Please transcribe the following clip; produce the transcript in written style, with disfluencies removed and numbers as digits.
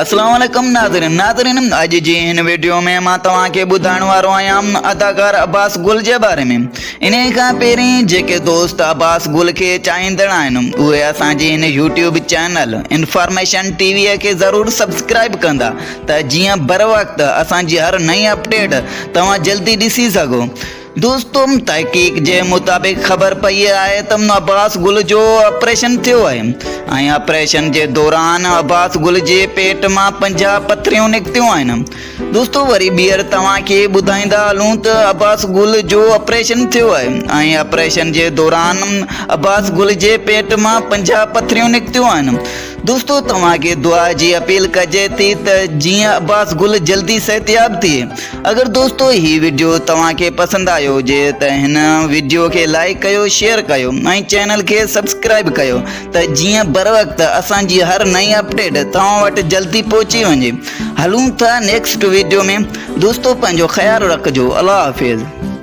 اسلام عليڪم ناظرين ناظرين اڄ جي هن ويڊيو ۾ مان توهان کي ٻڌائڻ وارو آهيان اداڪار عباس گل جي باري ۾ انهي کان پهرين جيڪي دوست عباس گل کي چاهيندڙ آهن اهي اسان جي هن YouTube channel information T V کي ضرور سبسڪرائب ڪندا ته جيئن بروقت اسان جي هر نئين اپڊيٽ توهان جلدي ڏسي سگهو. دوستو تحقيق جي مطابق خبر پئي آهي ته عباس گل جو آپريشن ٿيو آهي ۽ آپريشن جي دوران عباس گل جي پيٽ مان 50 پٿريون نڪتيون آهن. دوستو وري ٻيهر توهان کي ٻڌائيندا هلون ته عباس گل جو آپريشن ٿيو آهي ۽ آپريشن جي دوران عباس گل جي پيٽ مان 50 پٿريون نڪتيون آهن. دوستو توهان کي دعا جي اپيل ڪجي ٿي ته جيئن عباس گل جلدي صحتياب ٿئي. اگر دوستو هي وڊيو توهان کي پسند آيو هجي ته هن وڊيو کي لائيڪ ڪيو شيئر ڪيو ۽ چينل کي سبسڪرائيب ڪيو ته جيئن بروقت اسان جي هر نئين اپڊيٽ توهان وٽ جلدي پهچي وڃي. هلون ٿا نيڪسٽ وڊيو ۾ دوستو پنهنجو خيال رکجو الله حافظ.